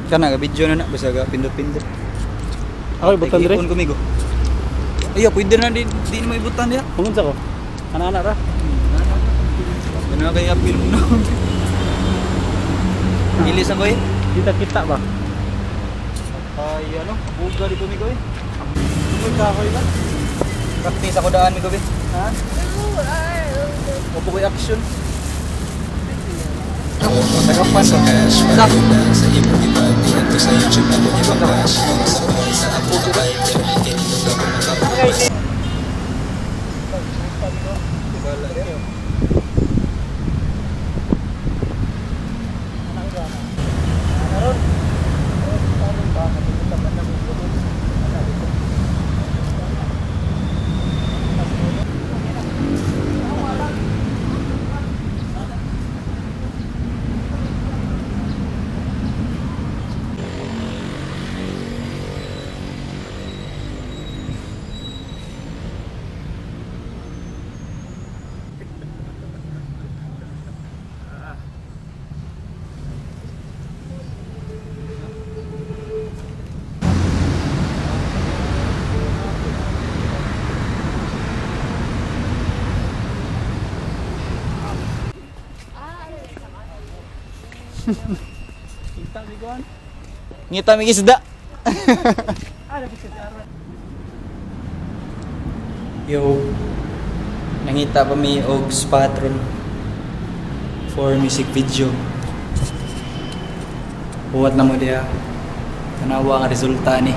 Kana ga video na na basta ga pindot-pindot. Ako ibutan dire. Ipon ko migo. Ayo, pwede na di di mo ibutan diha. Pungon sa ko. Ana-ana ra. Ano kay apil mo na. Ilis ang koy. Kita kita ba? Ay ano, buga dito migo eh. May kahoy ba? Practice ako daan migo be. Ha? Opo koy action. Tagapan ko. Sa. Kita migoan. Ngita mig isda. Yo, nangita pa mi og spot ron for music video. Buhat na mo diha. Tanawa ang resulta ni.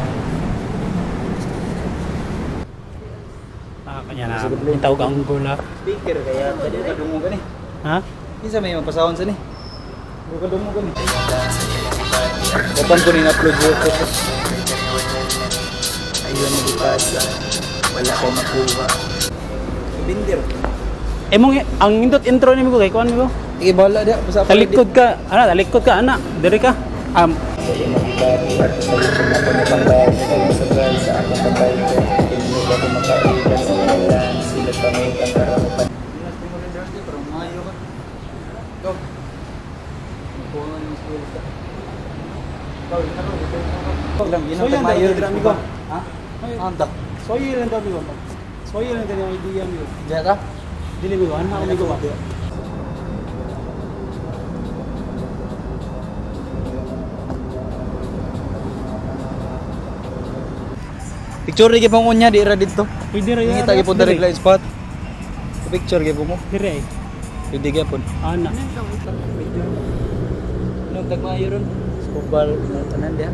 Ah, kanya na. Yung tawag ang gula. Speaker kaya tadi kadungo gani. Ha? Kinsa may mapasahon sa ni? Buka kadungo gani. Kapan ko rin upload YouTube. Ayun nagipasa. Wala ko makuha. Binder. Emong ang indot intro ni migo kay kuan migo. Sige, bahala dia. Basta Talikod ka, ana talikod ka ana. Diri ka. Soy lang daw migo. Soy lang daw yung idea migo. Diya ka? Dili migo, ana ako migo ba. Picture rin po niya, di ra dito. Pwede ra Ngita gyud po diri live spot. Picture gyud po mo. Dire ay. Pwede gyud po. Ana. Nung tagmayo ron. Skubal na tanan diha.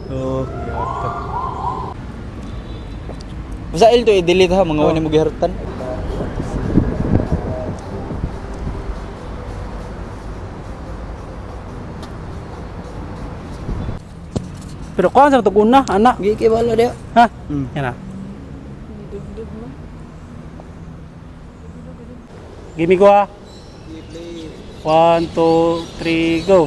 Oh, yata. Basta il to i-delete ha, mga wala mo gihartan. Pero kuan sa tug una, ana. Gi kay bala diha. Ha? Mm. Yan na. Give me go ha. 1, 2, 3, go.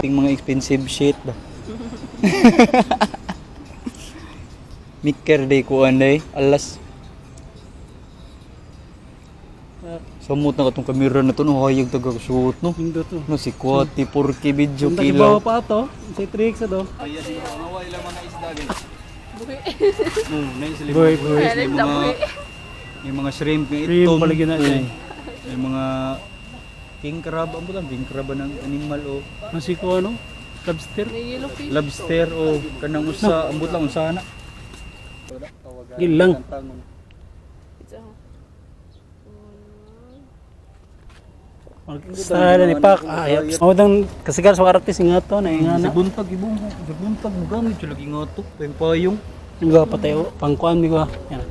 Ting mga expensive shit ba. Miker day kuan day, alas. Samot na katong kamera na to no hayag taga shoot no. Indot to. No si Kwati 4K video Kung tagibawa kilaw. pa ato, sa tricks ato. Ay mga ilang mga isda guys. No, nice Boy, boy. May mga shrimp nga Shrimp itom. palagi na siya eh. May mga king crab, ang butang king crab ba ng animal o Nasi ko ano? Lobster. lobster o kanang usa, ambot lang unsa na. Gilang. Style ni Pak. Ah, ayop. Oh, dang kasigar sa artist nga to na nga Sa na. buntag ibong, sa buntag mo gamit siya lagi nga to, payong. Yung gawa patay pangkuan mi ko. Yan.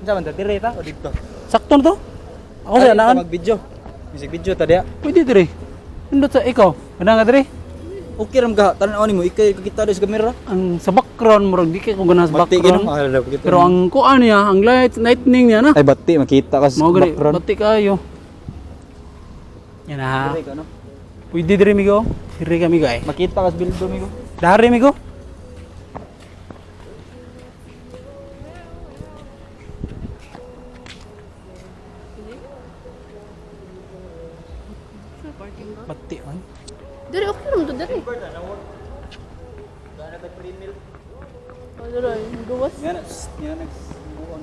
Unsa man ta dire ta o dito? Sakto na to. Ako sa naan. Mag-video. Music video ta diha. Pwede dire. Indot sa ikaw. Kana nga dire. Okay ram ka, tan-aw nimo ikay kita sa kamera. Ang sa background murag di kay ko ganahan sa Bati gino, background. ah, kita. Pero ang kuan niya, ang light, lightning niya na. ay bati makita ka sa Mao gani, background. bati kayo. Yan na. Dire ka, no? Pwede dire migo. Dire kami guys. Makita ka sa bildo migo. Dari migo. Diri okay naman to diri. Oh, diri, gawas. Nga na, nga na, buang.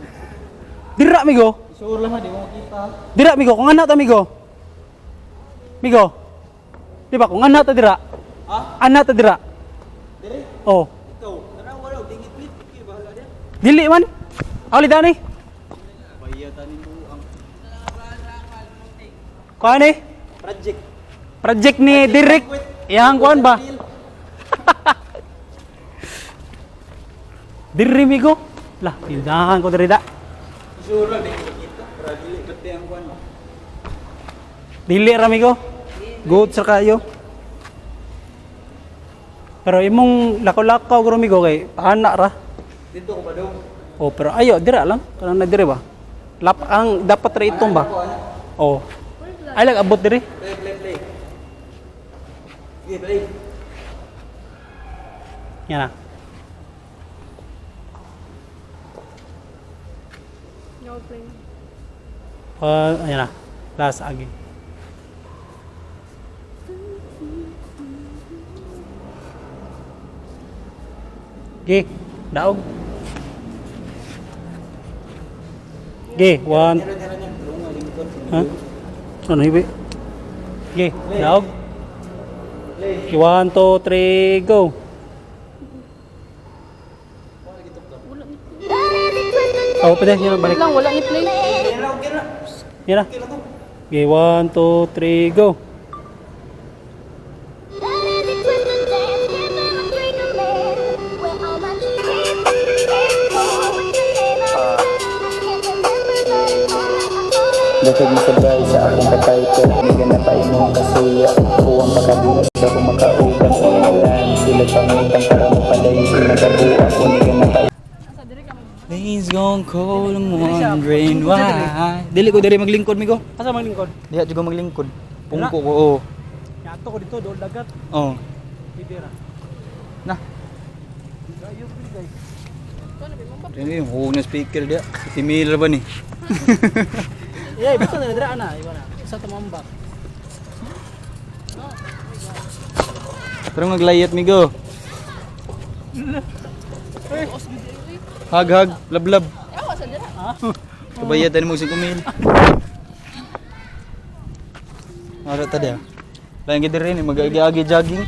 Dira, migo. Sure lang ha, di mo makita. Dira, migo. Kung anak ta, migo. Migo. Di ba kung anak ta dira? Ha? Anak ta dira. Dire? Oh. Ikaw, tara wala dingit lit, okay bahala dia. Dili man. Awli dani. Bayatan ni buang. Kuan eh. Project. Project ni Derek. Iyang kuan ba? Diri migo. Lah, tindahan ko diri da. Sure lang di mo makita. Para dili pati ang kuan. Dili ra migo. Good sa kayo. Pero imong lakaw-lakaw gro migo kay paana ra. Dito ko ba daw? Oh, pero ayo dira lang. Kanang na diri ba? Lap ang dapat ra itong ba? Ako ana. Oh. Ay lang abot diri. Play, play, play. Sige, play. Yan na. No play. Ayan na. Last agi. Gi, daog. Gi, one. Meron, meron yan. Lunga, lingkod. Ha? Ano ibi? Gi, daog. Play. Gi, one, two, three, go. Oh, pwede, yan, balik. Lang wala ni play. Okay na, okay na. Yan na. Okay na to. Gi, one, two, three, go. Dasag masabay sa akong katayto. Niga na pa imong kasuya. Kuwang pakabila sa akong makauban. Sa inalan sila pangutang para mapalay. Nagabuak ko niga na pa Things gone cold, I'm wondering why. Dili ko diri maglingkod, migo. Asa maglingkod? Diha juga maglingkod. Pungko ko, oo. Yato ko dito, doon dagat. Oh. Bibira. Na. Ano yung huwag na speaker dia? Si Miller ba ni? Yeah, basta na dira na, iba na. Sa tumambak. Pero maglayat, migo. Hag hag, lab lab. Awa sa dira. Kabayatan mo si Kumil. Ara ta dia. Lain gid rin mag-agi-agi jogging.